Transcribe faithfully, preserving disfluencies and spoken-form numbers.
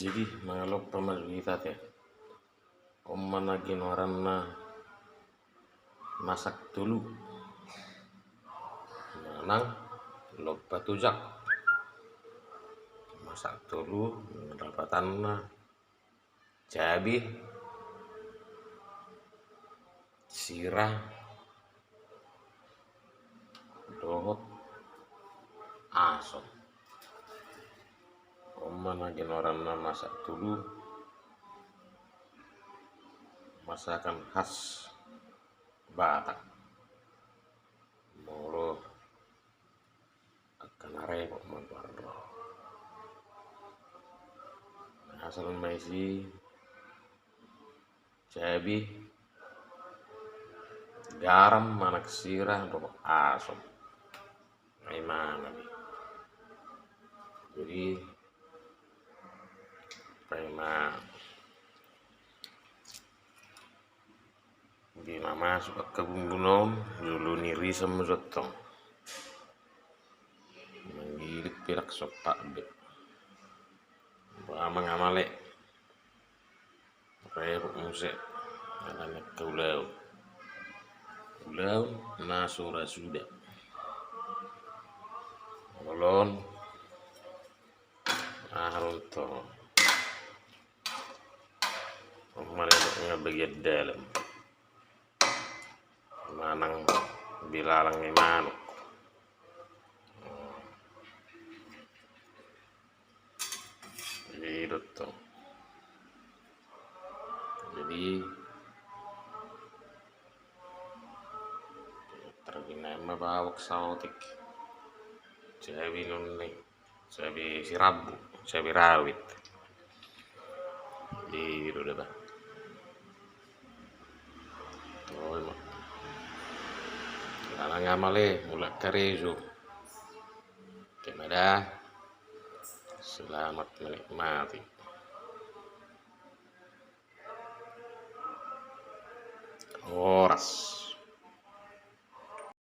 Jadi mangalompa ma jo hita te. On ma na ginoaranna masak tolu. Manang lompa tujak. Masak tolu, lapatanna cabe, sira, dohot asom. On ma na ginoaranna masak tolu, masakan khas Batak. Molo angka na repot ma goarna. Asal ma isi cabe, garam, manang sira dohot asom. Ai mangan i. Jadi paima di na masuk angka bumbuna on, jolo ni irisan ma jo tong. Manggiling pe ndang sompat be. Ba mangamale. Repot muse. Alana angka ulaon. Ulaon na so ra suda. Ulaon. Aha do tong. Manang bagian dalam. Manang bilalang ni manuk. Jadi do tong. Jadi tarbinai ma bawang saotik. Cabe nunga i. Cabe sirambu, cabe rawit. Di do da ba. Oi ma. Alana mangamale, mulak karejo. Oke ma da. Selamat menikmati. Horas.